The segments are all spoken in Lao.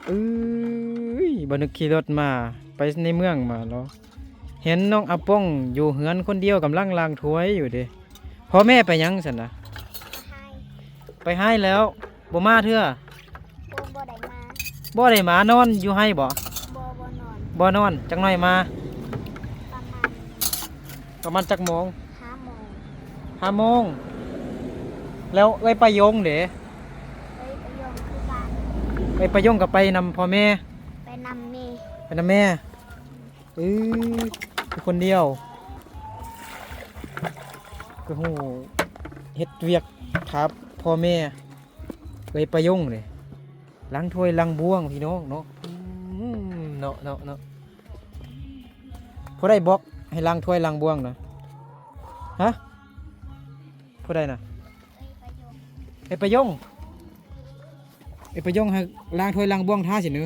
ເອີຍ ບໍ່ນຶກຂີ່ລົດມາ ໄປໃນເມືອງມາເນາະ ເຫັນນ້ອງອາປົງຢູ່ເຮືອນຄົນດຽວ ກຳລັງລ້າງຖ້ວຍຢູ່ເດ. ພໍ່ແມ່ໄປຫຍັງຊັ້ນນະ? ໄປໄຮ່ແລ້ວ ບໍ່ມາເທື່ອ? ບໍ່ ບໍ່ໄດ້ມາ. ບໍ່ໄດ້ມາ ນອນຢູ່ໄຮ່ບໍ? ບໍ່ ບໍ່ນອນ. ບໍ່ນອນ ຈັກໜ້ອຍມາ. ປະມານ ປະມານຈັກໂມງ? ຫ້າໂມງ. ຫ້າໂມງ. ແລ້ວເອື້ອຍປາຍົງເດ? ເອື້ອຍປາຍົງຄືກັນ. ເອື້ອຍປາຍົງກໍໄປນຳພໍ່ແມ່? ໄປນຳແມ່. ໄປນຳແມ່. ເອີ ຢູ່ຄົນດຽວ ກໍຮູ້ເຮັດວຽກຖ້າພໍ່ແມ່. ເອື້ອຍປາຍົງເດ ລ້າງຖ້ວຍລ້າງບ່ວງພີ່ນ້ອງເນາະ. ອືມ ເນາະ ເນາະ ເນາະ. ຜູ້ໃດບອກໃຫ້ລ້າງຖ້ວຍລ້າງບ່ວງນະ? ຮະ? ຜູ້ໃດນະ? ເອື້ອຍປາຍົງ. ເອື້ອຍປາຍົງໃຫ້ລ້າງຖ້ວຍລ້າງບ່ວງຖ້າຊິເນີ. ອືມ.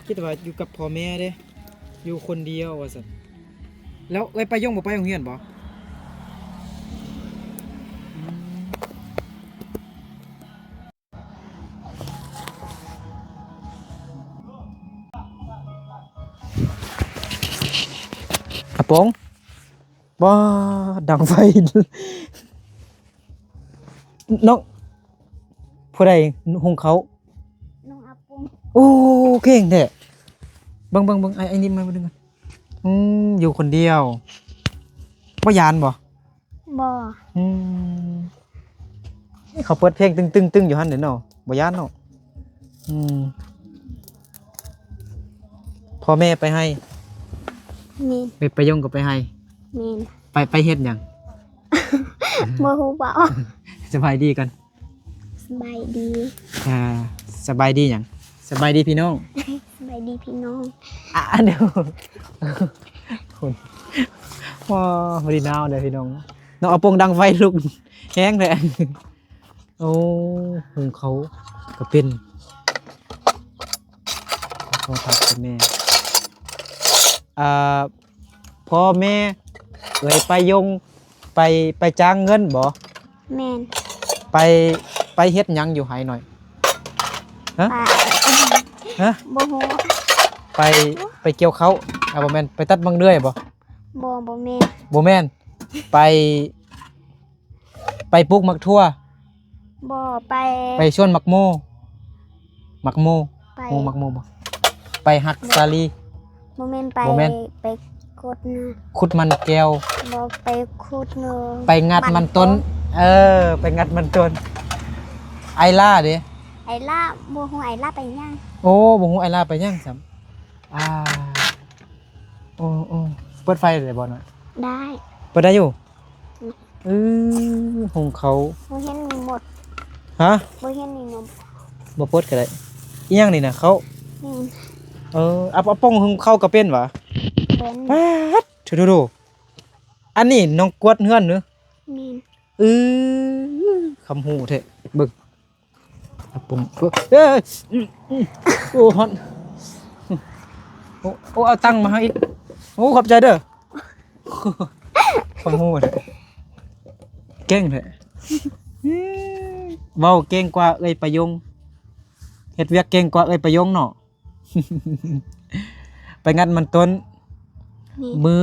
ຄິດວ່າຢູ່ກັບພໍ່ແມ່ເດ້ ຢູ່ຄົນດຽວວ່າຊັ້ນ. ແລ້ວເອື້ອຍປາຍົງບໍ່ໄປໂຮງຮຽນບໍ? ອືມ. ອາປົງ ວ້າ ດັງໄຟ ນ້ອງ ຜູ້ໃດຫຸງເຂົ້າ? ນ້ອງອາປົງ. ໂອ້ ເກັ່ງແທ້. ເບິ່ງ ເບິ່ງ ເບິ່ງ ໄອ້ ໄອ້ນິມມາເບິ່ງກ່ອນ. ອືມ ຢູ່ຄົນດຽວ ບໍ່ຢ້ານບໍ່? ບໍ່. ອືມ ເຂົາເປີດເພງຕຶງໆໆຢູ່ຫັ້ນເດ້ເນາະ ບໍ່ຢ້ານເນາະ. ອືມ ພໍ່ແມ່ໄປໄຮ່? ແມ່ນ. ໄປ ໄປຍົງກໍໄປໄຮ່? ແມ່ນ. ໄປ ໄປເຮັດຫຍັງ? ບໍ່ຮູ້ເວົ້າ. ສະບາຍດີກ່ອນ. ສະບາຍດີ. ອ່າ ສະບາຍດີຫຍັງ? ສະບາຍດີພີ່ນ້ອງ. ສະບາຍດີພີ່ນ້ອງ. ອ່າ ດຽວ ໂອ້ຍ ບໍ່ໄດ້ນາວເດ້ພີ່ນ້ອງ. ນ້ອງອາປົງດັງໄຟລຸກແຮງແທ້. ໂອ້ ຫຸງເຂົ້າກໍເປັນ ຂໍພາກແມ່. ອ່າ ພໍ່ແມ່ເອື້ອຍປາຍົງ ໄປ ໄປຈ້າງເງິນບໍ? ແມ່ນ. ໄປ ໄປເຮັດຫຍັງຢູ່ໄຮ່ນ້ອຍ? ຮະ? ປາ ຮະ? ບໍ່ຮູ້. ໄປ ໄປກ່ຽວເຂົ້າ? ອ່າ ບໍ່ແມ່ນ ໄປຕັດບັກເດືອຍບໍ? ບໍ່ ບໍ່ແມ່ນ. ບໍ່ແມ່ນ ໄປ ໄປປູກໝາກຖົ່ວ? ບໍ່ ໄປ ໄປສວນໝາກໂມ. ໝາກໂມ ໄປ ໂມ ໝາກໂມບໍ່? ໄປຮັກສາລີ? ບໍ່ແມ່ນ ໄປ ບໍ່ແມ່ນ ໄປຂຸດນະ ຂຸດມັນແກ້ວ. ບໍ່ ໄປຂຸດເນີ ໄປງັດມັນຕົ້ນ. ມັນຕົ້ນ ເອີ ໄປງັດມັນຕົ້ນ. ໄອລ່າເດ? ໄອລ່າ ບໍ່ຮູ້ໄອລ່າໄປຫຍັງ. ໂອ້ ບໍ່ຮູ້ໄອລ່າໄປຫຍັງຊ້ຳ. ອ່າ ໂອ້ ໂອ້ ເປີດໄຟໄດ້ບໍ່ນະ? ໄດ້. ເປີດໄດ້ຢູ່? ອືມ ເອີ ຫຸງເຂົ້າ ບໍ່ເຫັນມີໝົດ. ຮະ? ບໍ່ເຫັນມີໝົດ. ບໍ່ເປີດກໍໄດ້. ອີຫຍັງນີ້ນະ? ເຂົ້າ? ອືມ ເອີ ອາ ອາປົງຫຸງເຂົ້າກໍເປັນຫວາ? ເປັນ. ປາດ ໂທ້ໆໆ ອັນນີ້ນ້ອງກວດເຮືອນເນີ? ແມ່ນ. ອື ຄຳຮູ້ແທ້ ເບິ່ງ. ອາປົງ ເອີຍ ໂອ້ ຮ້ອນ. ໂອ້ ໂອ້ ເອົາຕັງມາໃຫ້ອີກ. ໂອ້ ຂອບໃຈເດີ. ຄຳຮູ້ແທ້ ເກັ່ງແທ້. ເວົ້າເກັ່ງກວ່າເອື້ອຍປາຍົງ ເຮັດວຽກເກັ່ງກວ່າເອື້ອຍປາຍົງເນາະ. ໄປງັດມັນຕົ້ນ. ແມ່ນ. ມື້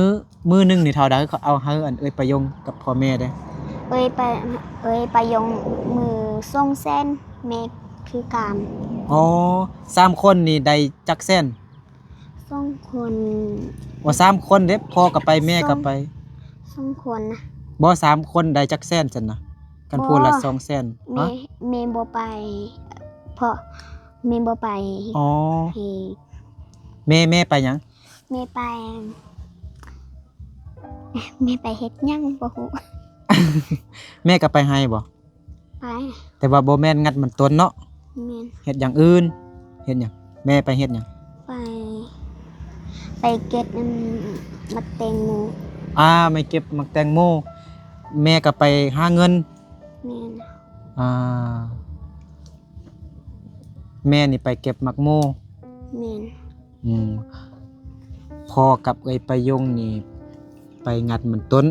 ມື້ໜຶ່ງນີ້ເທົ່າໃດ? ເຂົາເອົາໃຫ້ອັນເອື້ອຍປາຍົງກັບພໍ່ແມ່ເດ້. ເອື້ອຍປາ ເອື້ອຍປາຍົງມື້ສອງແສນ ແມ່ຄືກັນ. ອໍ ສາມຄົນນີ້ໄດ້ຈັກແສນ? ສອງຄົນ. ໂອ້ ສາມຄົນເດ້ ພໍ່ກໍໄປ ແມ່ກໍໄປ. ສອງ ສອງຄົນນະ. ບໍ່ ສາມຄົນໄດ້ຈັກແສນຊັ້ນນະ? ຄັນຜູ້ລະສອງແສນ. ແມ່ ຮະ? ແມ່ບໍ່ໄປ ເພາະແມ່ບໍ່ໄປ. ອໍ ເອີ ແມ່ ແມ່ໄປຫຍັງ? ແມ່ໄປ ແມ່ໄປເຮັດຫຍັງບໍ່ຮູ້. ແມ່ກໍໄປໄຮ່ບໍ່? ໄປ. ແຕ່ວ່າບໍ່ແມ່ນງັດມັນຕົ້ນເນາະ. ແມ່ນ. ເຮັດຢ່າງອື່ນ. ເຮັດຫຍັງ? ແມ່ໄປເຮັດຫຍັງ? ໄປ ໄປເກັບ ອັນ ໝາກແຕງໂມ. ອ່າ ໄປເກັບໝາກແຕງໂມ. ແມ່ກໍໄປຫາເງິນ. ແມ່ນ. ອ່າ ແມ່ນີ້ໄປເກັບໝາກໂມ. ແມ່ນ. ອືມ. ພໍ່ກັບເອື້ອຍປາຍົງນີ້ໄປງັດມັນຕົ້ນ.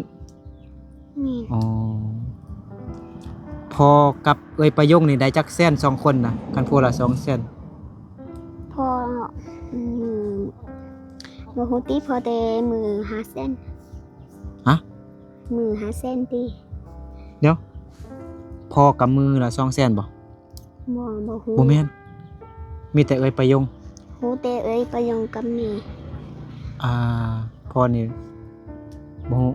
ແມ່ນ. ອໍ ພໍ່ກັບເອື້ອຍປາຍົງນີ້ໄດ້ຈັກແສນສອງຄົນນະ? ຄັນຜູ້ລະສອງແສນ. ພໍ່ ອືມ ບໍ່ຮູ້ຕິ ພໍ່ແຕ່ມື້ຫ້າແສນ. ຮະ? ມື້ຫ້າແສນຕິ. ດຽວ ພໍ່ກັບມື້ລະສອງແສນບໍ່? ບໍ່ ບໍ່ຮູ້. ບໍ່ແມ່ນ ມີແຕ່ເອື້ອຍປາຍົງ. ຮູ້ແຕ່ເອື້ອຍປາຍົງກັບແມ່. ອ່າ ພໍ່ນີ້ບໍ່ຮູ້.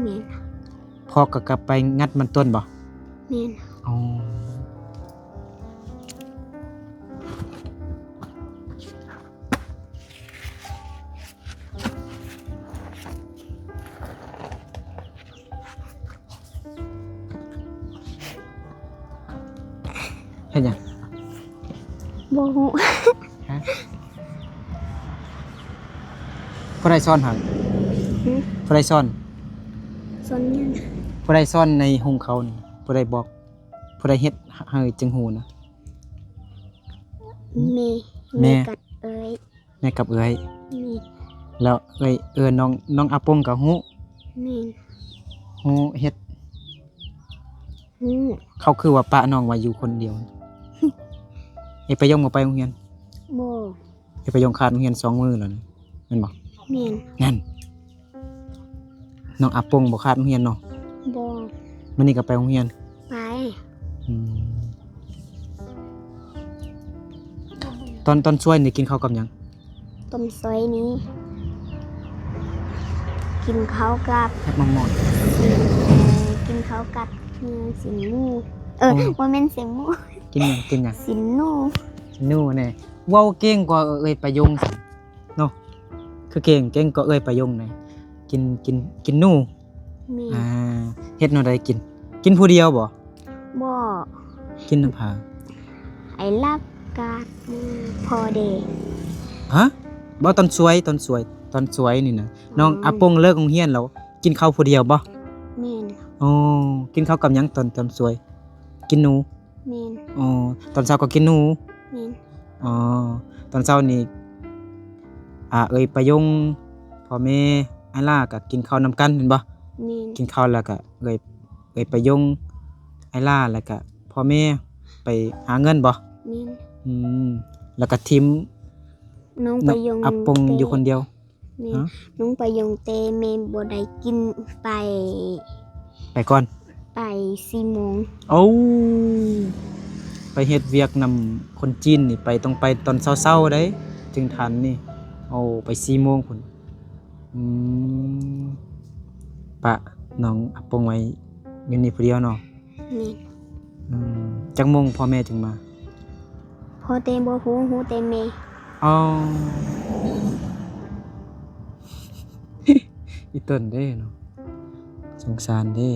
ແມ່ນ. ພໍ່ກໍກັບໄປງັດມັນຕົ້ນບໍ່? ແມ່ນ. ອໍ. ເຮັດຫຍັງ? ບໍ່ຮູ້. ຮະ? ຜູ້ໃດສອນຫັ້ນ? ຫຶ? ຜູ້ໃດສອນ? ສອນຫຍັງ? ຜູ້ໃດສອນໃນຫຸງເຂົ້ານີ້? ຜູ້ໃດບອກ? ຜູ້ໃດເຮັດໃຫ້ຈຶ່ງຮູ້ນະ? ແມ່. ແມ່ ແມ່ກັບເອື້ອຍ. ແມ່ກັບເອື້ອຍ. ແມ່ນ. ແລ້ວເອື້ອຍ ເອື້ອຍນ້ອງ ນ້ອງອາປົງກໍຮູ້? ແມ່ນ. ຮູ້ເຮັດ? ຮູ້. ເຂົາຄືວ່າປະນ້ອງໄວ້ຢູ່ຄົນດຽວ? ເອປາຍົງບໍ່ໄປໂຮງຮຽນ? ບໍ່. ເອປາຍົງຂາດໂຮງຮຽນສອງມື້ແລ້ວນະ ແມ່ນບໍ່? ແມ່ນ. ນັ້ນ ນ້ອງອາປົງບໍ່ຂາດໂຮງຮຽນເນາະ? ບໍ່. ມື້ນີ້ກໍໄປໂຮງຮຽນ? ໄປ. ອືມ ຕອນ ຕອນສວຍນີ້ກິນເຂົ້າກັບຫຍັງ? ຕອນສວຍນີ້ກິນເຂົ້າກັບ ແຮດມາມອດ ເອີ ກິນເຂົ້າກັບ ອືມ ຊີ້ນໝູ ເອີ ໂອ້ ບໍ່ແມ່ນຊີ້ນໝູ ກິນຫຍັງ? ກິນຫຍັງ? ຊີ້ນໜູ. ຊີ້ນໜູແນ່. ເວົ້າເກັ່ງກວ່າເອື້ອຍປາຍົງຊັ້ນເນາະ ຄືເກັ່ງ ເກັ່ງກວ່າເອື້ອຍປາຍົງແນ່. ກິນ ກິນ ກິນໜູ. ແມ່ນ. ອ່າ ເຮັດແນວໃດກິນ? ກິນຜູ້ດຽວບໍ່? ບໍ່. ກິນນຳໃຜ? ໄອ້ລັບການ ອືມ ພໍ່ເດ. ຮະ? ບໍ່ ຕອນສວຍ ຕອນສວຍ ຕອນສວຍນີ້ນະ ອືມ ນ້ອງອາປົງເລີກໂຮງຮຽນແລ້ວ ກິນເຂົ້າຜູ້ດຽວບໍ່? ແມ່ນ. ອໍ ກິນເຂົ້າກັບຫຍັງຕອນ ຕອນສວຍ? ກິນໜູ. ແມ່ນ. ອໍ ຕອນເຊົ້າກໍກິນໜູ. ແມ່ນ. ອໍ ຕອນເຊົ້ານີ້ ອ່າ ເອື້ອຍປາຍົງ ພໍ່ແມ່ ອ້າຍຫຼ້າກໍກິນເຂົ້ານຳກັນແມ່ນບໍ່? ແມ່ນ. ກິນເຂົ້າແລ້ວກໍເອື້ອຍ ເອື້ອຍປາຍົງ ອ້າຍຫຼ້າ ແລ້ວກໍພໍ່ແມ່ໄປຫາເງິນບໍ່? ແມ່ນ. ອືມ ແລ້ວກໍຖິ້ມນ້ອງປາຍົງ ອາປົງຢູ່ຄົນດຽວ. ແມ່ນ. ຮະ? ນ້ອງປາຍົງແຕ່ແມ່ບໍ່ໄດ້ກິນ ໄປ ໄປກ່ອນ ໄປສີ່ໂມງ. ໂອ້ ໄປເຮັດວຽກນຳຄົນຈີນນີ້ ໄປ ຕ້ອງໄປຕອນເຊົ້າໆໃດ ຈຶ່ງທັນນີ້. ໂອ້ ໄປສີ່ໂມງພຸ້ນ. ອືມ ປະນ້ອງອາປົງໄວ້ຢູ່ນີ້ຜູ້ດຽວເນາະ? ແມ່ນ. ອືມ ຈັກໂມງພໍ່ແມ່ຈຶ່ງມາ? ພໍ່ແຕ່ບໍ່ຮູ້ ຮູ້ແຕ່ແມ່. ອໍ ອີຕົນເດ້ເນາະ ສົງສານເດ້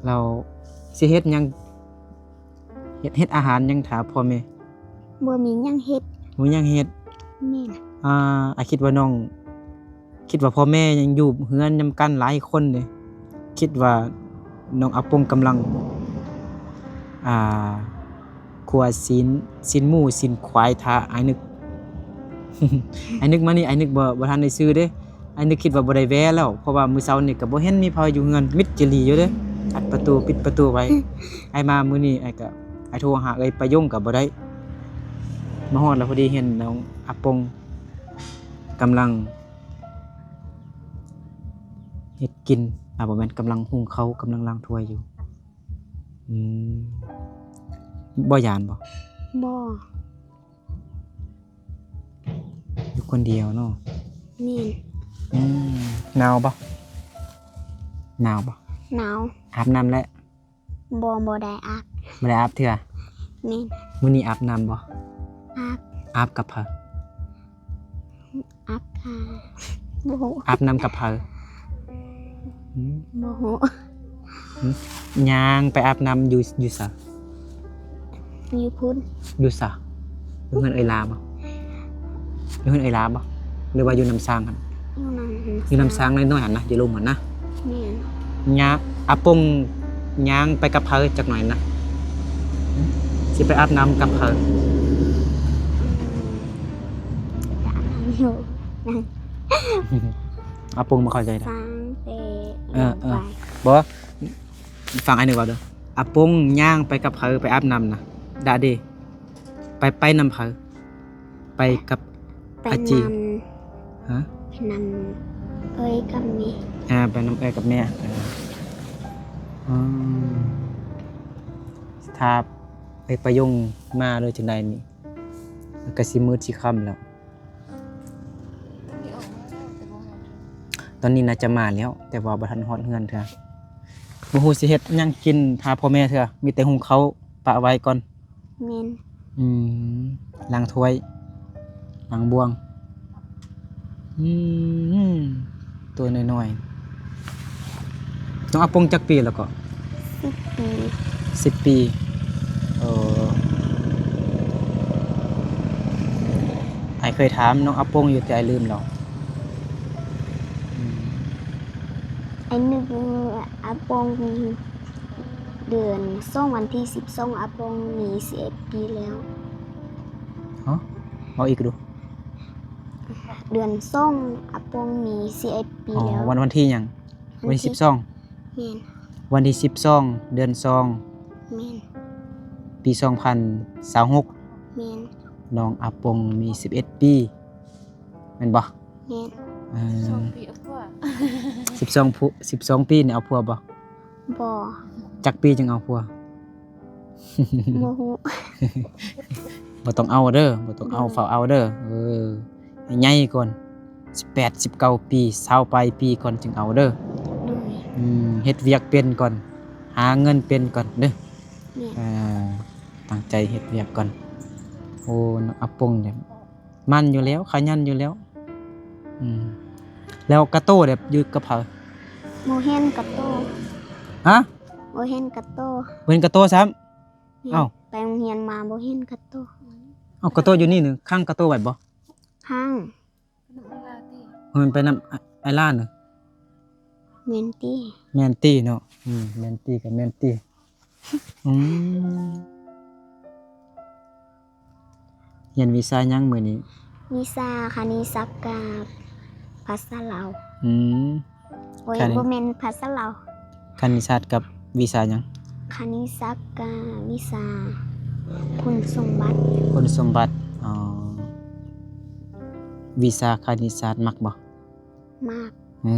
ແລ້ວຊິເຮັດຫຍັງ ເຮັດ ເຮັດອາຫານຫຍັງຖ້າພໍ່ແມ່? ບໍ່ມີຫຍັງເຮັດ. ບໍ່ມີຫຍັງເຮັດ. ແມ່ນ. ອ່າ ອ້າຍຄິດວ່ານ້ອງ ຄິດວ່າພໍ່ແມ່ຍັງຢູ່ເຮືອນນຳກັນຫຼາຍຄົນເດ້ ຄິດວ່ານ້ອງອາປົງກຳລັງ ອ່າ ຂົ້ວຊີ້ນ ຊີ້ນໝູ ຊີ້ນຄວາຍຖ້າອ້າຍນຶກ. ອ້າຍນຶກມານີ້ ອ້າຍນຶກບໍ່ ບໍ່ທັນໄດ້ຊື້ເດ້. ອ້າຍນຶກຄິດວ່າບໍ່ໄດ້ແວ່ແລ້ວ ເພາະວ່າມື້ເຊົ້ານີ້ກໍບໍ່ເຫັນມີໃຜຢູ່ເຮືອນ ມິດຈີ່ຫຼີຢູ່ເດ້ ອັດປະຕູ ປິດປະຕູໄວ້. ອ້າຍມາມື້ນີ້ ອ້າຍກໍ ອ້າຍໂທຫາເອື້ອຍປາຍົງກໍບໍ່ໄດ້ ມາຮອດແລ້ວພໍດີເຫັນນ້ອງອາປົງກຳລັງເຮັດກິນ ອ່າ ບໍ່ແມ່ນ ກຳລັງຫຸງເຂົ້າ ກຳລັງລ້າງຖ້ວຍຢູ່. ອືມ ບໍ່ຢ້ານບໍ່? ບໍ່. ຢູ່ຄົນດຽວເນາະ? ແມ່ນ. ອືມ ໜາວບໍ່? ໜາວບໍ່? ໜາວ. ອາບນ້ຳແລ້ວ? ບໍ່ ບໍ່ໄດ້ອາບ. ບໍ່ໄດ້ອາບເທື່ອ? ແມ່ນ. ມື້ນີ້ອາບນ້ຳບໍ່? ອາບ. ອາບກັບໃຜ? ອາບ ອາ ບໍ່ຮູ້. ອາບນ້ຳກັບໃຜ? ຫືມ? ບໍ່ຮູ້. ຫືມ? ຍ່າງໄປອາບນ້ຳຢູ່ ຢູ່ໃສ? ຢູ່ພຸ້ນ. ຢູ່ໃສ? ຢູ່ເຮືອນເອື້ອຍຫຼ້າບໍ່? ຢູ່ເຮືອນເອື້ອຍຫຼ້າບໍ່? ຫຼືວ່າຢູ່ນ້ຳຊາງຫັ້ນ? ຢູ່ນ້ຳ ຢູ່ນ້ຳຊາງນ້ອຍໆຫັ້ນນະ ຢູ່ລຸ່ມຫັ້ນນະ? ແມ່ນ. ຍ່າງ ອາປົງຍ່າງໄປກັບໃຜຈັກໜ້ອຍນະ? ຫືມ? ຊິໄປອາບນ້ຳກັບໃຜ? ໂອ້ ອາປົງບໍ່ເຂົ້າໃຈນະ ສ້າງແຕ່ ເອີ ເອີ ບໍ່ ຟັງອ້າຍໜຶ່ງເວົ້າເດີ້. ອາປົງຍ່າງໄປກັບໃຜ ໄປອາບນ້ຳນະ? ດາເດ ໄປ ໄປນຳໃຜ? ໄປກັບ ໄປ ອາຈີ ນຳ ຮະ? ໄປນຳເອື້ອຍກັບແມ່ ອາ ໄປນຳເອື້ອຍກັບແມ່ ເອີ ອືມ ຖ້າໄອ້ປາຍົງມາເລີຍຈັ່ງໃດນີ້ ມັນກະຊິມືດຊິຄ່ຳແລ້ວ. ຕອນນີ້ໜ້າຈະມາແລ້ວ ແຕ່ວ່າບໍ່ທັນຮອດເຮືອນເທື່ອ. ບໍ່ຮູ້ຊິເຮັດຫຍັງກິນຖ້າພໍ່ແມ່ເທື່ອ ມີແຕ່ຫຸງເຂົ້າປະໄວ້ກ່ອນ. ແມ່ນ. ອືມ ລ້າງຖ້ວຍ ລ້າງບ່ວງ. ອືມ ໂຕນ້ອຍໆ. ນ້ອງອາປົງຈັກປີແລ້ວເກາະ? ສິບປີ. ສິບປີ. ເອີ ອ້າຍເຄີຍຖາມນ້ອງອາປົງຢູ່ ແຕ່ອ້າຍລືມແລ້ວ. ອືມ ອ້າຍນຶກວ່າອາປົງ ເດືອນສອງ ວັນທີສິບສອງ ອາປົງມີສິບເອັດປີແລ້ວ. ຮະ? ເວົ້າອີກດູ. ເດືອນສອງ ອາປົງມີສິບເອັດປີແລ້ວ. ອໍ ວັນ ວັນທີຫຍັງ? ວັນທີ ວັນທີສິບສອງ. ແມ່ນ. ວັນທີສິບສອງ ເດືອນສອງ. ແມ່ນ. ປີສອງພັນຊາວຫົກ. ແມ່ນ. ນ້ອງອາປົງມີສິບເອັດປີ ແມ່ນບໍ່? ແມ່ນ. ເອີ ສິບສອງປີເອົາຜົວ ສິບສອງ ຜູ້ ສິບສອງປີນີ້ເອົາຜົວບໍ່? ບໍ່. ຈັກປີຈຶ່ງເອົາຜົວ? ບໍ່ຮູ້. ບໍ່ຕ້ອງເອົາເດີ້ ບໍ່ຕ້ອງເອົາ. ໂດຍ. ຟ້າວເອົາເດີ້. ເອີ ໃຫ້ໃຫຍ່ກ່ອນ ສິບແປດ ສິບເກົ້າປີ ຊາວປາຍປີກ່ອນຈຶ່ງເອົາເດີ້. ໂດຍ. ອືມ ເຮັດວຽກເປັນກ່ອນ ຫາເງິນເປັນກ່ອນເດີ້. ແມ່ນ. ເອີ ຕັ້ງໃຈເຮັດວຽກກ່ອນ. ໂອ້ ນ້ອງອາປົງນີ້ ໝັ່ນຢູ່ແລ້ວ ຂະຫຍັນຢູ່ແລ້ວ. ອືມ ແລ້ວກາໂຕເດ ຢູ່ກັບໃຜ? ບໍ່ເຫັນກາໂຕ. ຮະ? ບໍ່ເຫັນກາໂຕ. ບໍ່ເຫັນກາໂຕຊ້ຳ? ແມ່ນ. ເອົ້າ ໄປໂຮງຮຽນມາບໍ່ເຫັນກາໂຕ. ເອົ້າ ກາໂຕຢູ່ນີ້ນີ້ ຂັງກາໂຕໄວ້ບໍ່? ຂັງ. ເພິ່ນໄປນຳອ້າຍຫຼ້ານ. ແມ່ນຕິ. ແມ່ນຕິເນາະ. ອືມ ແມ່ນຕິກໍແມ່ນຕິ. ອືມ ຮຽນວິຊາຫຍັງມື້ນີ້? ວິຊາຄະນິດສາດກັບພາສາລາວ. ອືມ ໂອ້ຍ ຄະນິດ ບໍ່ແມ່ນພາສາລາວ. ຄະນິດສາດກັບວິຊາຫຍັງ? ຄະນິດສາດກັບວິຊາຄຸນສົມບັດ. ຄຸນສົມບັດ. ອໍ ວິຊາຄະນິດສາດມັກບໍ່? ມັກ. ເອີ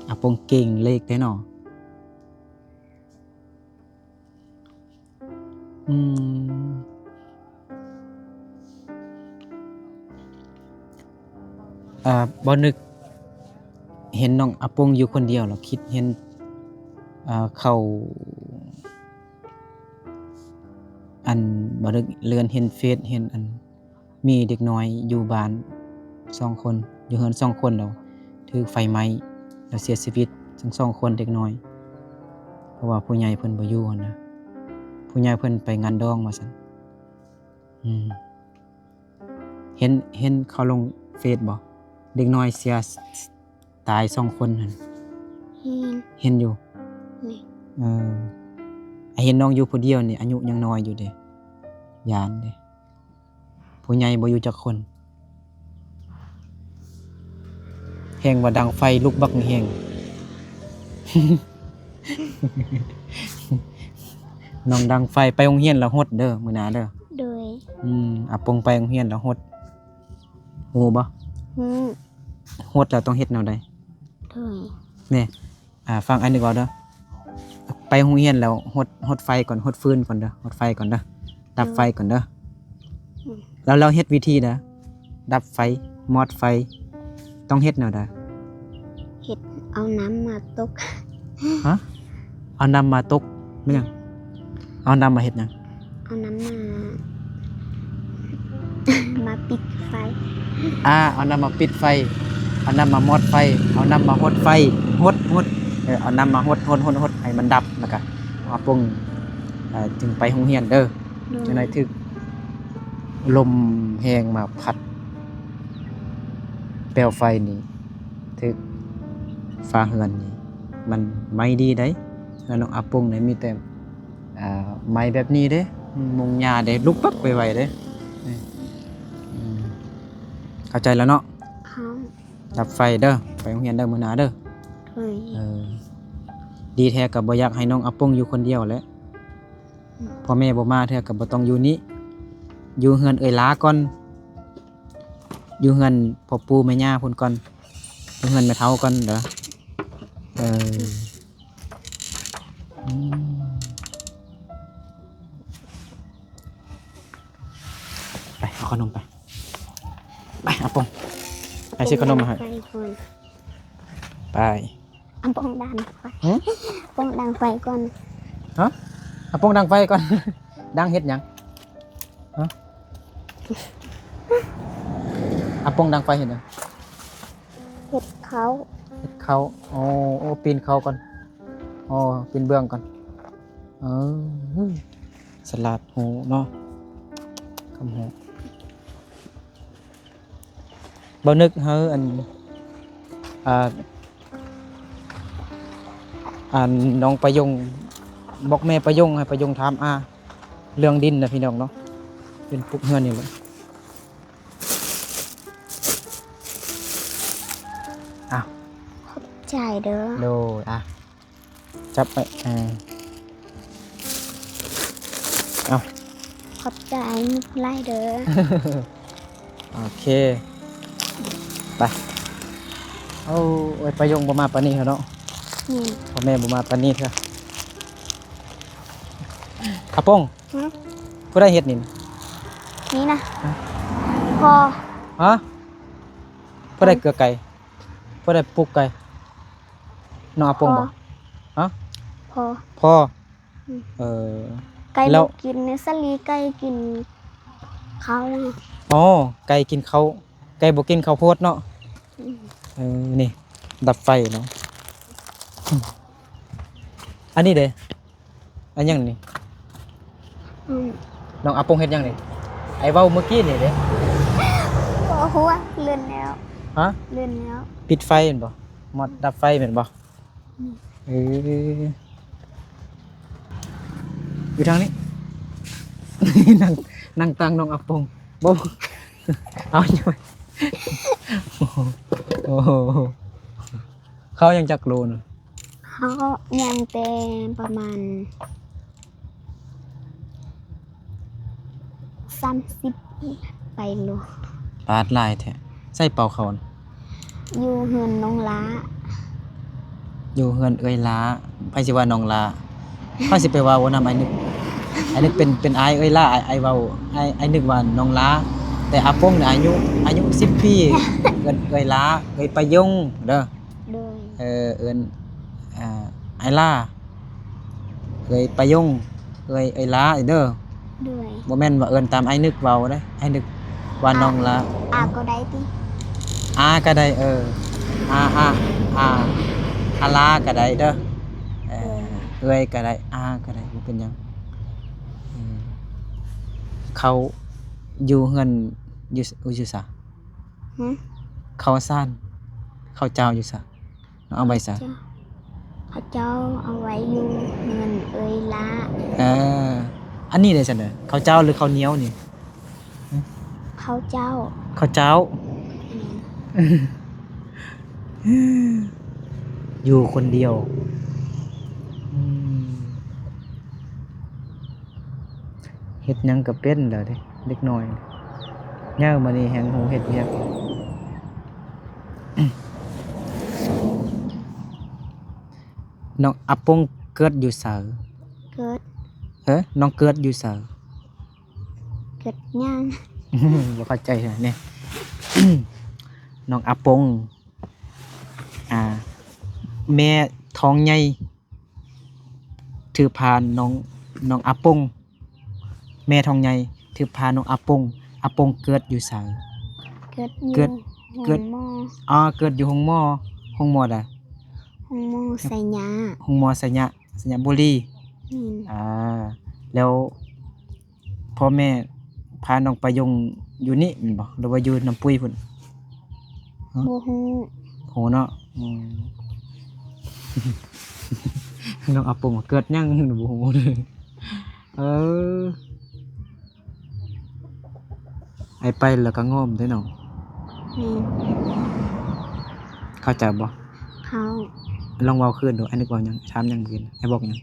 ອາປົງເກັ່ງເລກແທ້ເນາະ. ອືມ ເອີ ບໍ່ນຶກເຫັນນ້ອງອາປົງຢູ່ຄົນດຽວ ແລ້ວຄິດເຫັນ ເອີ ເຂົາ ອັນ ບໍ່ນຶກເຫຼືອນເຫັນເຟສ ເຫັນອັນ ມີເດັກນ້ອຍຢູ່ບ້ານສອງຄົນ ຢູ່ເຮືອນສອງຄົນ ແລ້ວຖືກໄຟໄໝ້ ແລ້ວເສຍຊີວິດທັງສອງຄົນເດັກນ້ອຍ ເພາະວ່າຜູ້ໃຫຍ່ເພິ່ນບໍ່ຢູ່ຫັ້ນນະ ຜູ້ໃຫຍ່ເພິ່ນໄປງານດອງວ່າຊັ້ນ. ອືມ ເຫັນ ເຫັນເຂົາລົງເຟສບໍ່? ເດັກນ້ອຍເສຍ ຕາຍສອງຄົນຫັ້ນ. ເຫັນ. ເຫັນຢູ່. ແມ່ນ. ເອີ ເຫັນນ້ອງຢູ່ຜູ້ດຽວນີ້ ອາຍຸຍັງນ້ອຍຢູ່ເດ້ ຢ້ານເດ້ ຜູ້ໃຫຍ່ບໍ່ຢູ່ຈັກຄົນ. ແຮງວ່າດັງໄຟລຸກບັກແຮງ. ນ້ອງດັງໄຟ ໄປໂຮງຮຽນແລ້ວຫົດເດີ ມື້ໜ້າເດີ. ໂດຍ. ອືມ ອາປົງໄປໂຮງຮຽນແລ້ວຫົດ ຮູ້ບໍ່? ຮູ້. ຫົດແລ້ວຕ້ອງເຮັດແນວໃດ? ໂດຍ. ແນ່ ອາ ຟັງອ້າຍນຶກເວົ້າເດີ ໄປໂຮງຮຽນແລ້ວຫົດ ຫົດໄຟກ່ອນ ຫົດຟືນກ່ອນເດີ ຫົດໄຟກ່ອນເດີ ດັບໄຟກ່ອນເດີ. ອືມ. ແລ້ວ ແລ້ວເຮັດວິທີໃດ ດັບໄຟ ມອດໄຟ ຕ້ອງເຮັດແນວໃດ? ເຮັດເອົານ້ຳມາຕົກ. ຮະ? ເອົານ້ຳມາຕົກ ແມ່ນຫຍັງ? ເອົານ້ຳມາເຮັດຫຍັງ? ເອົານ້ຳມາ ມາປິດໄຟ. ອາ ເອົານ້ຳມາປິດໄຟ ເອົານ້ຳມາມອດໄຟ ເອົານ້ຳມາຫົດໄຟ ຫົດ ຫົດ ເອີ ເອົານ້ຳມາຫົດ ຫົດ ຫົດ ຫົດ ໃຫ້ມັນດັບ ແລ້ວກະເອົາປົງ ເອີ ຈຶ່ງໄປໂຮງຮຽນເດີ. ໂດຍ. ຈັ່ງໃດຖືກລົມແຮງມາພັດ ແປວໄຟນີ້ ຖືກຝາເຮືອນນີ້ ມັນໄໝ້ດີໃດ. ເຮືອນນ້ອງອາປົງນີ້ມີແຕ່ ອ່າ ໄໝ້ແບບນີ້ເດ້ ມຸງຫຍ້າເດ້ ລຸກປັບໄວໆເດ້. ອືມ ອືມ ເຂົ້າໃຈແລ້ວເນາະ? ເຂົ້າ. ດັບໄຟເດີ ໄປໂຮງຮຽນເດີ ມື້ໜ້າເດີ. ໂດຍ. ເອີ ດີແທ້ກໍບໍ່ຢາກໃຫ້ນ້ອງອາປົງຢູ່ຄົນດຽວແຫຼະ. ອືມ. ພໍ່ແມ່ບໍ່ມາເທື່ອກໍບໍ່ຕ້ອງຢູ່ນີ້ ຢູ່ເຮືອນເອື້ອຍຫຼ້າກ່ອນ. ຢູ່ເຮືອນພໍ່ປູ່ແມ່ຍ່າພຸ້ນກ່ອນ ຢູ່ເຮືອນແມ່ເຖົ້າກ່ອນເດີ. ເອີ ອືມ ໄປເອົາຂະໜົມໄປ ໄປອາປົງ ໄປຊື້ຂະໜົມມາໃຫ້ ໄປ. ອາປົງດັງໄຟ. ຫື? ອາປົງດັງໄຟກ່ອນ. ຮະ? ອາປົງດັງໄຟກ່ອນ. ດັງເຮັດຫຍັງ? ຮະ? ອາປົງດັງໄຟເຮັດຫຍັງ? ເຮັດເຂົ້າ. ເຮັດເຂົ້າ. ໂອ້ ໂອ້ ປີນເຂົ້າກ່ອນ. ໂອ້ ປີນເບື້ອງກ່ອນ. ເອີ ສະຫຼາດຮູ້ເນາະ ຄຳຮູ້. ບໍ່ນຶກໃຫ້ອັນ ອ່າ ອັນນ້ອງປະຍົງ ບອກແມ່ປະຍົງ ໃຫ້ປະຍົງຖາມອາເລື່ອງດິນນະ ພີ່ນ້ອງເນາະ. ເປັນປຸກເຮືອນນີ້ແຫຼະ. ອ້າວ ຂອບໃຈເດີ. ໂດຍ. ອ່າ ຈັບໄວ້ ເອີ ເອົາ ຂອບໃຈຫຼາຍເດີ. ໂອເຄ ໄປ. ໂອ້ຍ ປະຍົງບໍ່ມາປານນີ້ເທື່ອເນາະ. ແມ່ນ. ພໍ່ແມ່ບໍ່ມາປານນີ້ເທື່ອ. ອາປົງ. ຫື? ຜູ້ໃດເຮັດນີ້? ນີ້ນະ. ຮະ? ພໍ່. ຮະ? ຜູ້ໃດເກືອໄກ່? ຜູ້ໃດປູກໄກ່? ນ້ອງອາປົງບໍ່? ພໍ່. ຮະ? ພໍ່. ພໍ່. ອືມ. ເອີ ໄກ່ບໍ່ກິນ ສາລີ ໄກ່ກິນເຂົ້າ. ອໍ ໄກ່ກິນເຂົ້າ ໄກ່ບໍ່ກິນເຂົ້າໂພດເນາະ. ອືມ. ເອີ ນີ້ດັບໄຟເນາະ. ອັນນີ້ເດ? ອັນຫຍັງນີ້? ອືມ. ນ້ອງອາປົງເຮັດຫຍັງນີ້? ໄອ້ເວົ້າມື້ກີ້ນີ້ເດ? ບໍ່ຮູ້ ເລື່ອນແລ້ວ. ຮະ? ເລື່ອນແລ້ວ. ປິດໄຟແມ່ນບໍ່? ມອດດັບໄຟແມ່ນບໍ່? ອືມ. ເອີ ຢູ່ທາງນີ້ ນັ່ງ ນັ່ງຕາງນ້ອງອາປົງ. ບໍ່ ເອົາຢູ່. ໂອ້ໂຫ ເຂົ້າຍັງຈັກໂລນະ? ເຮົາຍັງແຕ່ປະມານສາມສິບປາຍໂລ. ປາດ ຫຼາຍແທ້. ໃສເປົ່າເຂົ້ານະ? ຢູ່ເຮືອນນ້ອງຫຼ້າ. ຢູ່ເຮືອນເອື້ອຍຫຼ້າ. ໃຜຊິວ່ານ້ອງຫຼ້າ? ໃຜຊິໄປເວົ້ານຳອ້າຍນຶກ? ອ້າຍນຶກເປັນ ເປັນອ້າຍເອື້ອຍຫຼ້າ. ອ້າຍ ອ້າຍເວົ້າ ອ້າຍ ອ້າຍນຶກວ່ານ້ອງຫຼ້າ. ແຕ່ອາປົງນີ້ອາຍຸ ອາຍຸສິບປີ. ເອີ້ນເອື້ອຍຫຼ້າ ເອື້ອຍປະຍົງເດີ. ໂດຍ. ເອີ ເອີ້ນ ອ່າ ອ້າຍຫຼ້າ ເອື້ອຍປະຍົງ ເອື້ອຍ ເອື້ອຍຫຼ້າເດີ. ໂດຍ. ບໍ່ແມ່ນວ່າເອີ້ນຕາມອ້າຍນຶກເວົ້າເດ້. ອ້າຍນຶກວ່ານ້ອງຫຼ້າ. ອາ ອາກໍໄດ້ຕິ? ອາກໍໄດ້. ເອີ ອາ ອາ ອາ ອາຫຼ້າກໍໄດ້ເດີ. ເອີ ໂດຍ. ເອື້ອຍກໍໄດ້ ອາກໍໄດ້ ບໍ່ເປັນຫຍັງ. ອືມ. ເຂົ້າຢູ່ເຮືອນ ຢູ່ ຢູ່ໃສ? ຫື? ເຂົ້າສານ ເຂົ້າເຈົ້າຢູ່ໃສ? ເອົາໄວ້ໃສ? ເຈົ້າ ເຂົາເຈົ້າເອົາໄວ້ຢູ່ເຮືອນເອື້ອຍຫຼ້າ. ເອີ ອັນນີ້ເດຊັ້ນເດີ ເຂົ້າເຈົ້າຫຼືເຂົ້າໜຽວນີ້? ເຂົ້າເຈົ້າ. ເຂົ້າເຈົ້າ. ແມ່ນ. ຢູ່ຄົນດຽວ. ອືມ. ເຮັດຫຍັງກໍເປັນແລ້ວເດ້ ເດັກນ້ອຍໃຫຍ່ມານີ້ແຮ່ງຮູ້ເຮັດວຽກ. ນ້ອງອາປົງເກີດຢູ່ໃສ? ເກີດ. ເອີ ນ້ອງເກີດຢູ່ໃສ? ເກີດຫຍັງ? ບໍ່ເຂົ້າໃຈແທ້ນີ້. ນ້ອງອາປົງ ອ່າ ແມ່ທ້ອງໃຫຍ່ ຖືພານ້ອງ ນ້ອງອາປົງ ແມ່ທ້ອງໃຫຍ່ຖືພານ້ອງອາປົງ. ອາປົງເກີດຢູ່ໃສ? ເກີດຢູ່ ເກີດ ໂຮງໝໍ. ອໍ ເກີດຢູ່ໂຮງໝໍ. ໂຮງໝໍໃດ? ໂຮງໝໍໄຊຍະ. ໂຮງໝໍໄຊຍະ ໄຊຍະບູລີ. ແມ່ນ. ອ່າ ແລ້ວ ພໍ່ແມ່ພານ້ອງໄປຢົງຢູ່ນີ້ແມ່ນບໍ່ ຫຼືວ່າຢູ່ນຳປຸ້ຍພຸ້ນ? ຮະ? ບໍ່ຮູ້. ບໍ່ຮູ້ເນາະ. ອືມ ນ້ອງອາປົງເກີດຫຍັງບໍ່ຮູ້. ເອີ ໄອໄປແລ້ວກໍງອມເດ້ນ້ອງ. ແມ່ນ. ເຂົ້າໃຈບໍ່? ເຂົ້າ. ລອງເວົ້າຄືນດູ. ອ້າຍນຶກເວົ້າຫຍັງ? ຖາມຫຍັງມື້ກີ້? ອ້າຍບອກຫຍັງ?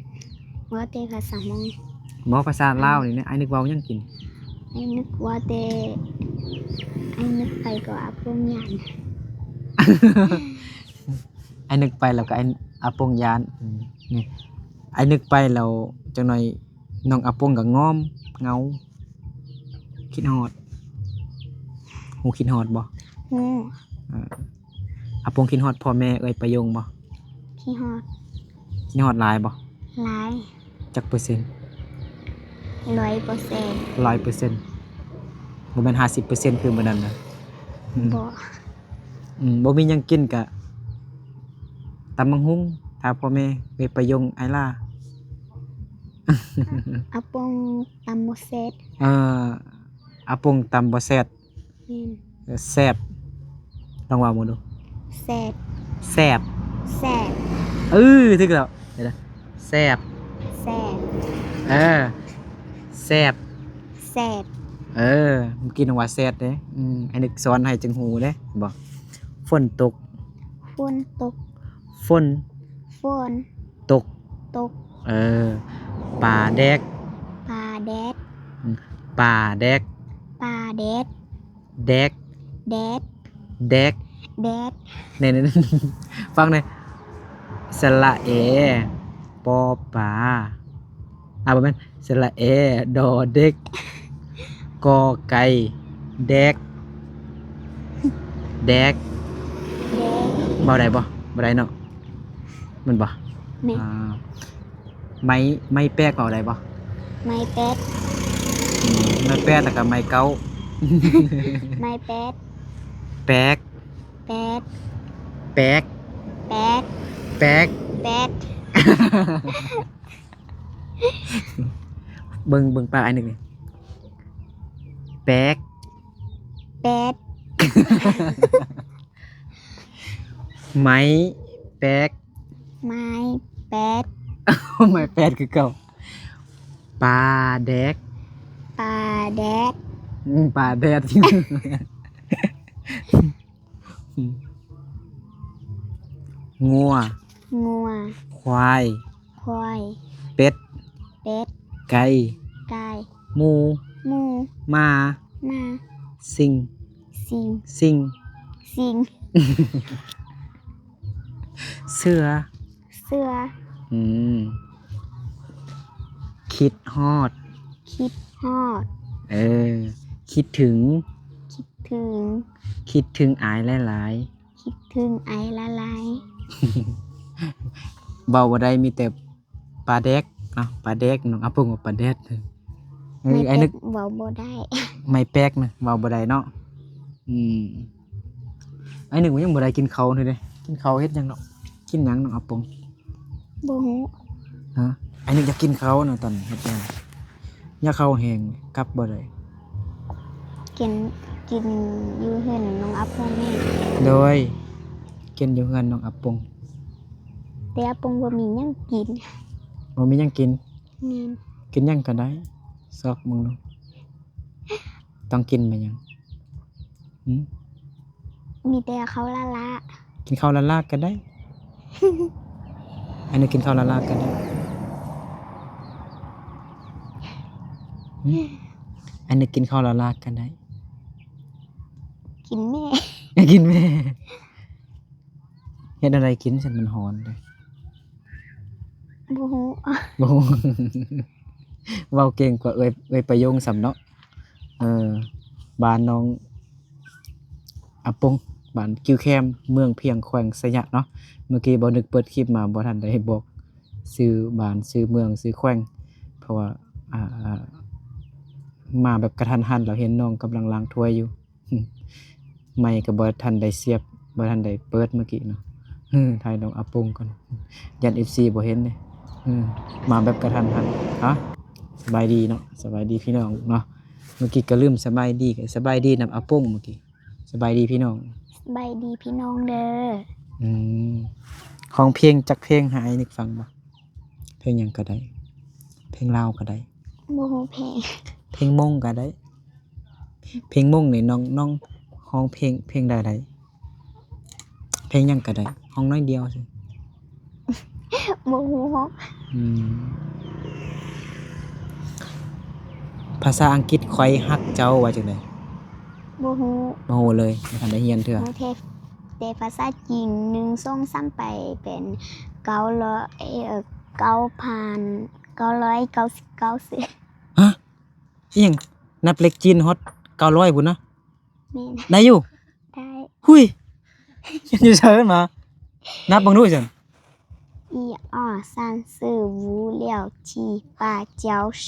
ເວົ້າແຕ່ພາສາມົ້ງ. ບໍ່, ພາສາລາວນີ້ນະ. ອ້າຍນຶກເວົ້າຫຍັງກີ້? ອ້າຍນຶກເວົ້າແຕ່ ອ້າຍນຶກໄປກໍອາປົງຢ້ານ. ອ້າຍນຶກໄປແລ້ວກໍ ອ້າຍ ອາປົງຢ້ານ. ອືມ ນີ້ ອ້າຍນຶກໄປແລ້ວ ຈັກໜ້ອຍນ້ອງອາປົງກໍງອມເຫງົາ ຄິດຮອດ. ຮູ້ຄິດຮອດບໍ່? ຮູ້. ເອີ ອາປົງຄິດຮອດພໍ່ແມ່ເອື້ອຍປາຍົງບໍ່? ຄິດຮອດ. ຄິດຮອດຫຼາຍບໍ່? ຫຼາຍ. ຈັກເປີເຊັນ? ຮ້ອຍເປີເຊັນ. ຮ້ອຍເປີເຊັນ. ບໍ່ແມ່ນຫ້າສິບເປີເຊັນຄືມື້ນັ້ນນະ? ອືມ ບໍ່. ອືມ ບໍ່ມີຫຍັງກິນກະຕຳບັກຫຸ່ງ ຖ້າພໍ່ແມ່ເອື້ອຍປາຍົງ ອ້າຍຫຼ້າ. ອາປົງຕຳບໍ່ແຊບ. ເອີ ອາປົງຕຳບໍ່ແຊບ. ແມ່ນ. ເອີ ແຊບ. ລອງເວົ້າເບິ່ງດູ. ແຊບ. ແຊບ. ແຊບ. ເອີ ຖືກແລ້ວ. ແຊບ. ແຊບ. ເອີ ແຊບ. ແຊບ. ເອີ ເມື່ອກີ້ນ້ອງວ່າແຊດເດ້. ອືມ ອັນນີ້ສອນໃຫ້ຈັ່ງຮູ້ເດ້ ເຫັນບໍ່? ຝົນຕົກ. ຝົນຕົກ. ຝົນ. ຝົນ. ຕົກ. ຕົກ. ເອີ ປາແດກ. ປາແດກ. ອືມ ປາແດກ. ປາແດກ. ແດກ. ແດກ. ແດກ. ແດກ. ແນ່ໆ ຟັງແນ່. ສະຫຼະແອ ປໍປາ ອ່າ ບໍ່ແມ່ນ ສະຫຼະແອ ດໍເດັກ ກໍໄກ່ ແດກ. ແດກ. ແດກ. ເວົ້າໄດ້ບໍ່? ບໍ່ໄດ້ເນາະ. ແມ່ນບໍ່? ແມ່ນ. ອ່າ ໄມ້ ໄມ້ແປກເວົ້າໄດ້ບໍ່? ໄມ້ແປກ. ອືມ ໄມ້ແປກ ແລ້ວກໍໄມ້ເກົ້າ. ໄມ້ແປກ. ແປກ. ແປກ. ແປກ. ແປກ. ແປກ. ເບິ່ງ ເບິ່ງປາກອ້າຍນຶກນີ້. ແປກ. ແປກ. ໄມ້ແປກ. ໄມ້ແປກ. ໄມ້ແປກຄືເກົ່າ. ປາແດກ. ປາແດກ. ອືມ ປາແດກ. ງົວ. ງົວ. ຄວາຍ. ຄວາຍ. ເປັດ. ເປັດ. ໄກ່. ໄກ່. ໝູ. ໝູ. ໝາ. ໝາ. ຊິງ. ຊິງ. ຊິງ. ຊິງ. ເສືອ. ເສືອ. ອືມ ຄິດຮອດ. ຄິດຮອດ. ເອີ ຄິດເຖິງ. ຄິດເຖິງ. ຄິດເຖິງອ້າຍຫຼາຍໆ. ຄິດເຖິງອ້າຍຫຼາຍໆ. ເວົ້າບໍ່ໄດ້ ມີແຕ່ປາແດກເນາະ ປາແດກ. ນ້ອງອາປົງວ່າປາແດກ. ເອີ ໄມ້ແປກ ອ້າຍນຶກ ເວົ້າບໍ່ໄດ້. ໄມ້ແປກນະ ເວົ້າບໍ່ໄດ້ເນາະ. ອືມ ອ້າຍນຶກວ່າຍັງບໍ່ໄດ້ກິນເຂົ້າເລີຍເດ້. ກິນເຂົ້າເຮັດຫຍັງເນາະ? ກິນຫຍັງນ້ອງອາປົງ? ບໍ່ຮູ້. ຮະ? ອ້າຍນຶກຢາກກິນເຂົ້ານະ ຕອນນີ້ເຮັດຫຍັງ? ຢາກເຂົ້າແຮງ ກັບບໍ່ໄດ້. ກິນ ກິນຢູ່ເຮືອນນ້ອງອາປົງນີ້. ໂດຍ ກິນຢູ່ເຮືອນນ້ອງອາປົງ. ແຕ່ອາປົງບໍ່ມີຫຍັງກິນ. ບໍ່ມີຫຍັງກິນ? ແມ່ນ. ກິນຫຍັງກໍໄດ້ ຊອກເບິ່ງດູ. ຕ້ອງກິນແມ່ນຫຍັງ? ຫື? ມີແຕ່ເຂົ້າລ້າໆ. ກິນເຂົ້າລ້າໆກໍໄດ້. ອັນນີ້ກິນເຂົ້າລ້າໆກໍໄດ້. ຫື? ອັນນີ້ກິນເຂົ້າລ້າໆກໍໄດ້. ກິນແມ່. ກິນແມ່. ເຮັດແນວໃດກິນຊັ້ນ ມັນຮ້ອນເດ້. ບໍ່ຮູ້. ບໍ່ຮູ້. ເວົ້າເກັ່ງກວ່າເອື້ອຍ ເອື້ອຍປະຍົງຊ້ຳເນາະ. ເອີ ບ້ານນ້ອງອາປົງ ບ້ານກິວແຄມ ເມືອງພຽງ ແຂວງໄຊຍະເນາະ. ເມື່ອກີ້ບ່າວນຶກເປີດຄລິບມາ ບໍ່ທັນໄດ້ບອກຊື່ບ້ານ ຊື່ເມືອງ ຊື່ແຂວງ ເພາະວ່າ ອ່າ ມາແບບກະທັນຫັນ ແລ້ວເຫັນນ້ອງກຳລັງລ້າງຖ້ວຍຢູ່. ໄມກະບໍ່ທັນໄດ້ສຽບ ບໍ່ທັນໄດ້ເປີດເມື່ອກີ້ເນາະ. ຖ່າຍນ້ອງອາປົງກ່ອນ ຢ້ານເອັຟຊີບໍ່ເຫັນເດ້. ມາແບບກະທັນຫັນ. ຮະ? ສະບາຍດີເນາະ ສະບາຍດີພີ່ນ້ອງເນາະ. ເມື່ອກີ້ກະລືມສະບາຍດີ ສະບາຍດີນຳອາປົງເມື່ອກີ້. ສະບາຍດີພີ່ນ້ອງ. ສະບາຍດີພີ່ນ້ອງເດີ. ອືມ ຮ້ອງເພງຈັກເພງໃຫ້ອ້າຍນຶກຟັງບໍ່? ເພງຫຍັງກະໄດ້ ເພງລາວກະໄດ້. ບໍ່ຮູ້ເພງ. ເພງມົ້ງກະໄດ້. ເພງມົ້ງນີ້ນ້ອງ ນ້ອງ ຮ້ອງເພງ ເພງໃດໄດ້? ເພງຫຍັງກໍໄດ້ ຮ້ອງໜ້ອຍດຽວ. ບໍ່ຮູ້ຮ້ອງ. ອືມ ພາສາອັງກິດ ຂ້ອຍຮັກເຈົ້າ ວ່າຈັ່ງໃດ? ບໍ່ຮູ້. ບໍ່ຮູ້ເລີຍ ບໍ່ທັນໄດ້ຮຽນເທື່ອ. ຮູ້ແຕ່ ແຕ່ພາສາຈີນ ໜຶ່ງ ສອງ ສາມ ໄປເປັນ ເກົ້າຮ້ອຍ ເອີ ເກົ້າພັນເກົ້າຮ້ອຍເກົ້າສິບເກົ້າ. ຮະ? ອີ່ຫຍັງ? ນັບເລກຈີນຮອດເກົ້າຮ້ອຍພຸ້ນນະ? ແມ່ນ. ໄດ້ຢູ່? ໄດ້. ຫຸຍ ຮຽນຢູ່ໃສມາ? ນັບເບິ່ງດູຊັ້ນ. 一二三四五六七八九十.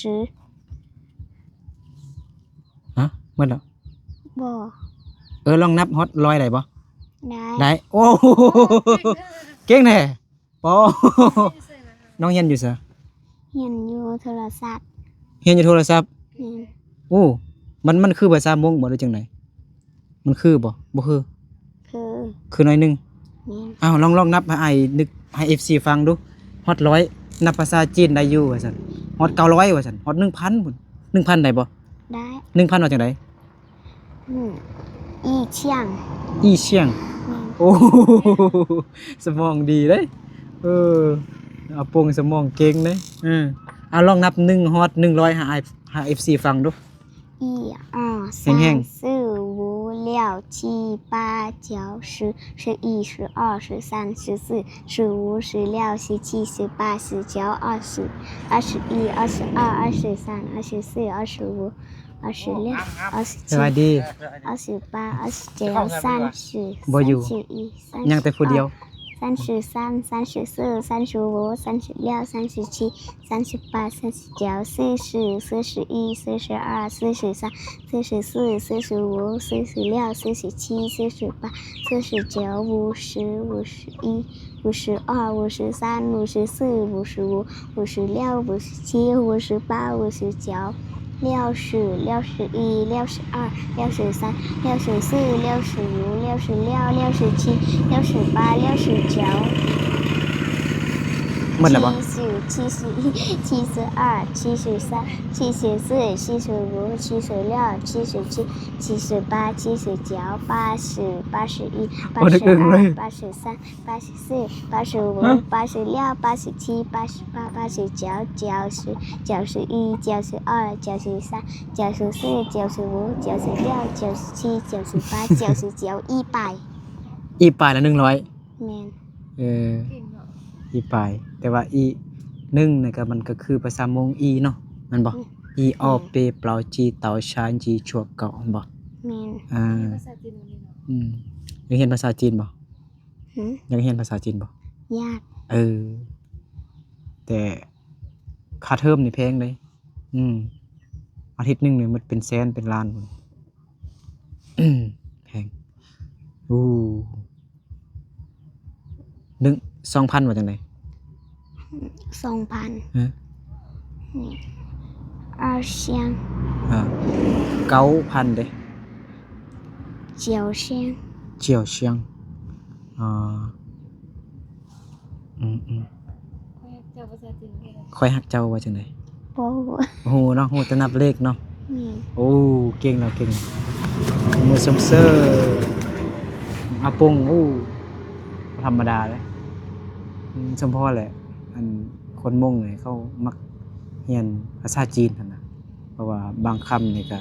ຮະ? ໝົດແລ້ວ? ບໍ່. ເອີ ລອງນັບຮອດຮ້ອຍໄດ້ບໍ່? ໄດ້. ໄດ້. ໂອ້ ເກັ່ງແທ້. ໂອ້ ນ້ອງຮຽນຢູ່ໃສ? ຮຽນຢູ່ໂທລະສັບ. ຮຽນຢູ່ໂທລະສັບ? ແມ່ນ. ໂອ້ ມັນ ມັນຄືພາສາມົ້ງບໍ່ ຫຼືຈັ່ງໃດ? ມັນຄືບໍ່? ບໍ່ຄື? ຄື. ຄືໜ້ອຍໜຶ່ງ? ແມ່ນ. ອ້າວ ລອງ ລອງນັບໃຫ້ອ້າຍນຶກ ໃຫ້ເອັຟຊີຟັງດູ. ຮອດຮ້ອຍ ນັບພາສາຈີນໄດ້ຢູ່ວ່າຊັ້ນ, ຮອດເກົ້າຮ້ອຍວ່າຊັ້ນ, ຮອດໜຶ່ງພັນພຸ້ນ. ໜຶ່ງພັນໄດ້ບໍ່? ໄດ້. ໜຶ່ງພັນວ່າຈັ່ງໃດ? ອືມ 一千. 一千. ແມ່ນ. ໂອ້ ສະໝອງດີເດ້. ເອີ ອາປົງສະໝອງເກັ່ງເດ້. ເອີ ເອົາລອງນັບໜຶ່ງຮອດໜຶ່ງຮ້ອຍໃຫ້ອ້າຍ ໃຫ້ເອັຟຊີຟັງດູ. 一二三四五六七八九十十一十二十三十四十五十六十七十八十九二十二十一二十二二十三二十四二十五 二十六二十七二十八二十九三十 บ่ຢູ່ 三十一 三十二 ยังแต่ผู้เดียว 三十三三十四三十五三十六三十七三十八三十九四十四十一四十二四十三四十四四十五四十六四十七四十八四十九五十五十一 五十二、五十三、五十四、五十五、五十六、五十七、五十八、五十九、六十、六十一、六十二、六十三、六十四、六十五、六十六、六十七、六十八、六十九。หมดแล้วปะ? 七十、七十一、七十二、七十三、七十四、七十五、七十六、七十七、七十八、七十九、八十、八十一、八十二、八十三、 八十四、八十五、八十六、八十七、八十八、八十九、九十、九十一、九十二、九十三、九十四、九十五、九十六、九十七、九十八、九十九、一百。一百 ละ หนึ่งร้อย แม่น เออ อีปาย แต่ว่าอีหนึ่งนี่ก็ มันก็คือภาษาม้งอีเนาะ แม่นบ่? อีออเปเปาจีเตาชานจีชวกเกาะ แม่นบ่? แม่น อ่า ภาษาจีน อืม เรียนภาษาจีนบ่? หึ? อยากเรียนภาษาจีนบ่? อยาก เออ แต่ค่าเทอมนี่แพงเด้ อืม อาทิตย์หนึ่งนี่หมดเป็นแสนเป็นล้าน แพง โอ้ หนึ่ง สองพัน ว่าจั่งใด๋? สองพัน ฮะ? 二千 อ่า เก้าพันเด้ 九千 九千 อ่า อืมๆ ข้อยฮักเจ้า ภาษาจีนคือหยัง? ข้อยฮักเจ้าว่าจั่งใด๋? บ่ฮู้ บ่ฮู้เนาะ ฮู้แต่นับเลขเนาะ แม่น โอ้ เก่งแล้ว เก่ง มือชมเชย อาปง โอ้ บ่ธรรมดาเด้ อืม สมพอแหละ อัน คนม้งนี่เขามักเรียนภาษาจีนหั้นนะ เพราะว่าบางคำนี่ก็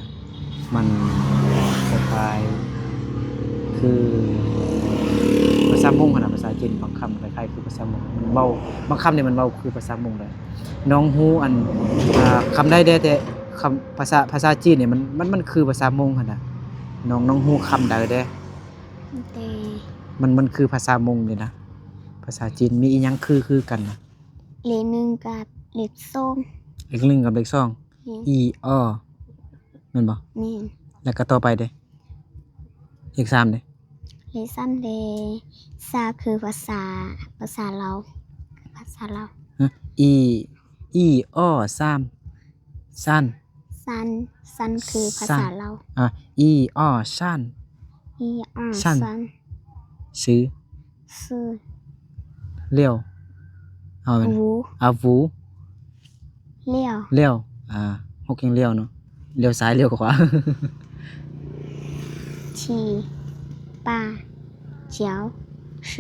มันคล้ายๆ คือภาษาม้งหั้นนะ ภาษาจีนบางคำคล้ายๆ คือภาษาม้ง มันเว้า บางคำนี่มันเว้าคือภาษาม้งเลย น้องฮู้อัน อ่า คำใดแด่ แต่คำ ภาษา ภาษาจีนนี่มัน มัน มันคือภาษาม้งหั้นนะ น้อง น้องฮู้คำใดแด่ แต่ มัน มันคือภาษาม้งนี่นะ ภาษาจีนมีอีหยังคือ คือกันนะ เลขหนึ่งกับเลขสอง เลขหนึ่งกับเลขสอง แม่น อี ออ แม่นบ่? แม่น แล้วก็ต่อไปเด้ เลขสามเด้ เลขสามเด้ ซา คือภาษา ภาษาลาว ภาษาลาว ฮะ อี อี ออ สาม ซัน ซัน ซัน คือภาษาลาว อ่ะ อี ออ ซัน อี ออ ซัน ซัน ซื้อ ซื้อ เลี้ยว เอาเป็น หวู อ่ะ หวู เลี้ยว เลี้ยว อ่า ฮกเฮงเลี้ยวเนาะ เลี้ยวซ้าย เลี้ยวขวา七、八、九、十。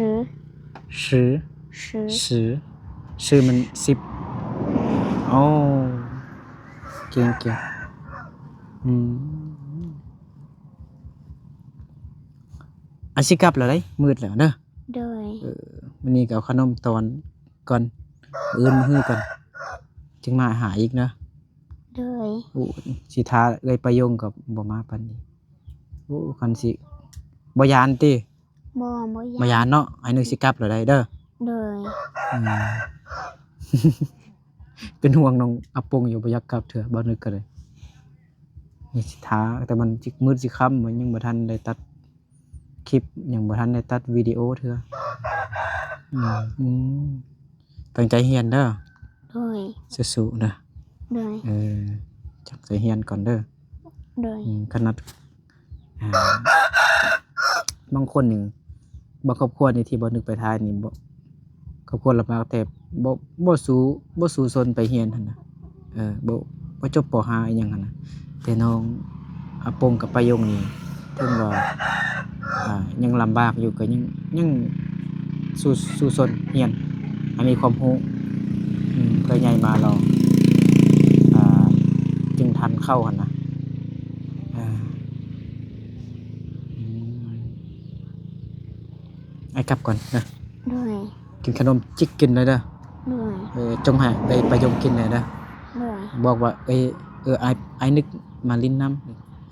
十 十 十 十 มัน สิบ ໂອ້ ເກັ່ງໆ ອືມ ອາ ຊິກັບແລ້ວເດ້ ມືດແລ້ວເດີ. ໂດຍ ເອີ ມື້ນີ້ກໍເອົາຂະໜົມຕອນກ່ອນ ມື້ອື່ນມາຮືກ່ອນ ຈຶ່ງມາຫາອີກເດີ. ໂດຍ ໂອ້ ຊິຖ້າເອື້ອຍປາຍົງກໍບໍ່ມາປານນີ້. ໂອ້ ຄັນຊິ ບໍ່ຢ້ານຕິ? ບໍ່ ບໍ່ຢ້ານ ບໍ່ຢ້ານເນາະ. ອ້າຍນຶກຊິກັບແລ້ວໄດ໋ເດີ. ໂດຍ ອືມ ເປັນຫ່ວງນ້ອງອາປົງຢູ່ ບໍ່ຢາກກັບເທື່ອ ບໍ່ນຶກກໍເລີຍ ນີ້ຊິຖ້າ ແຕ່ມັນຊິມືດຊິຄ່ຳ ມັນຍັງບໍ່ທັນໄດ້ຕັດຄລິບ ຍັງບໍ່ທັນໄດ້ຕັດວິດີໂອເທື່ອ. ອືມ ອືມ ຕັ້ງໃຈຮຽນເດີ. ໂດຍ ສູ້ໆເດີ. ໂດຍ ເອີ ຕັ້ງໃຈຮຽນກ່ອນເດີ. ໂດຍ ອືມ ຂະໜາດ ອ່າ ບາງຄົນນີ້ ບາງຄອບຄົວນີ້ທີ່ບໍ່ນຶກໄປຖ່າຍນີ້ ບໍ່ ຄອບຄົວລຳບາກ ແຕ່ບໍ່ ບໍ່ສູ້ ບໍ່ສູ້ຊົນໄປຮຽນຫັ້ນນະ. ເອີ ບໍ່ ບໍ່ຈົບ ປໍຫ້າ ອີ່ຫຍັງຫັ້ນນະ ແຕ່ນ້ອງອາປົງກັບປາຍົງນີ້ ເຖິງວ່າ ອ່າ ຍັງລຳບາກຢູ່ ກໍຍັງ ຍັງສູ້ ສູ້ຊົນຮຽນໃຫ້ມີຄວາມຮູ້ ອືມ ເພື່ອໃຫຍ່ມາລອງ ອ່າ ຈຶ່ງທັນເຂົ້າຫັ້ນນະ. ອ່າ ອືມ ອ້າຍກັບກ່ອນເດີ. ໂດຍ ກິນຂະໜົມຈິກກິນເລີຍເດີ. ໂດຍ ເອີ ຈົ່ງໃຫ້ໄດ້ປາຍົງກິນແດ່ເດີ. ໂດຍ ບອກວ່າ ເອີ ເອີ ອ້າຍ ອ້າຍນຶກມາຫຼິ້ນນຳ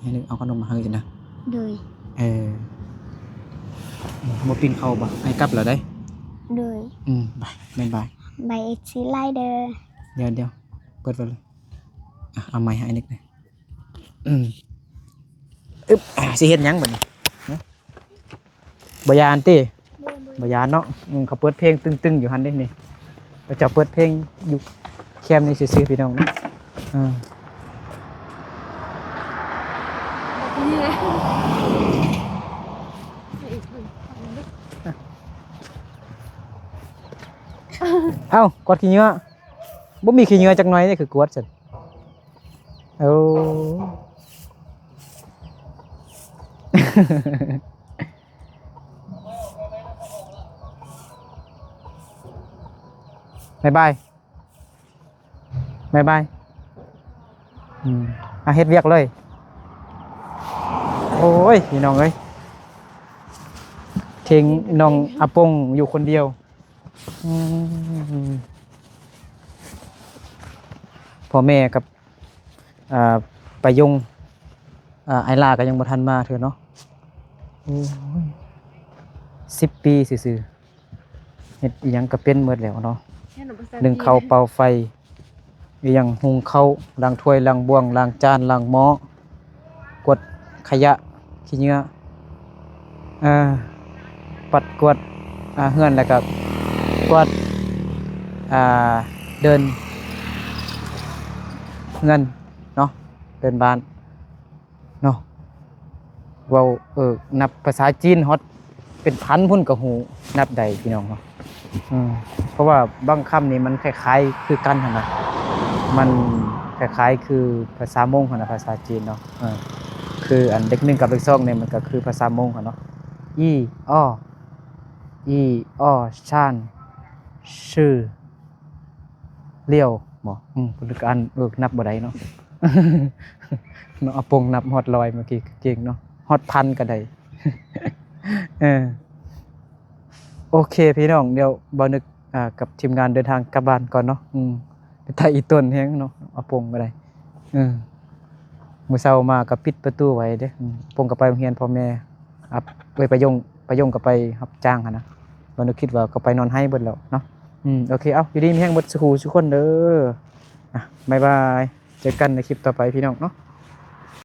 ອ້າຍນຶກເອົາຂະໜົມມາໃຫ້ນະ. ໂດຍ ເອີ ບໍ່ກິນເຂົ້າບໍ່? ອ້າຍກັບແລ້ວເດ້. ໂດຍ ອືມ ບາຍ ບາຍບາຍ ບາຍ ເອັຟຊີ ຫຼາຍເດີ. ດຽວ ດຽວ ເປີດໄວ້ເລີຍ. ອ່ະ ເອົາໄມໃຫ້ອ້າຍນຶກແດ່. ອືມ ອຶບ ອ່າ ຊິເຮັດຫຍັງບັດນີ້? ຮະ ບໍ່ຢ້ານຕິ? ບໍ່ ບໍ່ ບໍ່ຢ້ານເນາະ. ອືມ ເຂົາເປີດເພງຕຶງໆຢູ່ຫັ້ນເດ້ນີ້ ເຂົາເຈົ້າເປີດເພງຢູ່ແຄມນີ້ຊື່ໆ ພີ່ນ້ອງເນາະ. ເອີ ເອົ້າ ກວາດຂີ້ເຫຍື້ອ ບໍ່ມີຂີ້ເຫຍື້ອຈັກໜ່ອຍເດ້ ຄືກວາດຊັ້ນ. ໂອ້ ບາຍບາຍ ບາຍບາຍ. ອືມ ອ່ະ ເຮັດວຽກເລີຍ. ໂອ້ຍ ພີ່ນ້ອງເອີຍ ເທັງນ້ອງອາປົງຢູ່ຄົນດຽວ. ອືມ ພໍ່ແມ່ກັບ ອ່າ ປາຍົງ ອ່າ ອ້າຍຫຼ້າກໍຍັງບໍ່ທັນມາເທື່ອເນາະ. ໂອ້ຍ ສິບປີຊື່ໆ ເຮັດອີ່ຫຍັງກໍເປັນໝົດແລ້ວເນາະ. ໜຶ້ງເຂົ້າ ເປົ່າໄຟ ອີ່ຫຍັງ ຫຸງເຂົ້າ ລ້າງຖ້ວຍ ລ້າງບ່ວງ ລ້າງຈານ ລ້າງໝໍ້ ກວາດຂະຫຍະ ຂີ້ເຫຍື້ອ ເອີ ປັດກວາດ ອ່າ ເຮືອນ ແລ້ວກໍກວາດ ອ່າ ເດີ່ນເຮືອນເນາະ ເດີ່ນບ້ານເນາະ. ເວົ້າ ເອີ ນັບພາສາຈີນຮອດເປັນພັນພຸ້ນກໍຮູ້ນັບໄດ້ ພີ່ນ້ອງເນາະ. ເອີ ເພາະວ່າບາງຄຳນີ້ມັນຄ້າຍໆຄືກັນຫັ້ນນະ ມັນຄ້າຍໆຄືພາສາມົ້ງຫັ້ນນະ ພາສາຈີນເນາະ. ເອີ ຄືອັນເລກໜຶ່ງກັບເລກສອງນີ້ ມັນກໍຄືພາສາມົ້ງຫັ້ນເນາະ. ອີ ອໍ ອີ ອໍ ຊານ ຊື່ ລ້ຽວ ບໍ? ອືມ ເພິ່ນກໍອ່ານ ເອີ ນັບບໍ່ໄດ້ເນາະ. ເນາະ ອາປົງນັບຮອດຮ້ອຍເມື່ອກີ້ ເກັ່ງເນາະ ຮອດພັນກໍໄດ້. ເອີ ໂອເຄ ພີ່ນ້ອງ ດຽວບ່າວນຶກ ອ່າ ກັບທີມງານເດີນທາງກັບບ້ານກ່ອນເນາະ. ອືມ ເປັນຕາອີ່ຕົນແຮງເນາະ ອາປົງກໍໄດ້. ເອີ ມື້ເຊົ້າມາກໍປິດປະຕູໄວ້ເດ້. ອືມ ປົງກໍໄປໂຮງຮຽນ ພໍ່ແມ່ ອັບ ເອີຍ ປາຍົງ ປາຍົງກໍໄປຮັບຈ້າງຫັ້ນນະ. ບ່າວນຶກຄິດວ່າກໍໄປນອນໄຮ່ເບິດແລ້ວເນາະ. ອືມ ໂອເຄ ເອົາ ຢູ່ດີມີແຮງເບິດສູ່ຜູ້ສູ່ຄົນເດີ. ອ່ະ ບາຍບາຍ ເຈີກັນໃນຄລິບຕໍ່ໄປ ພີ່ນ້ອງເນາະ.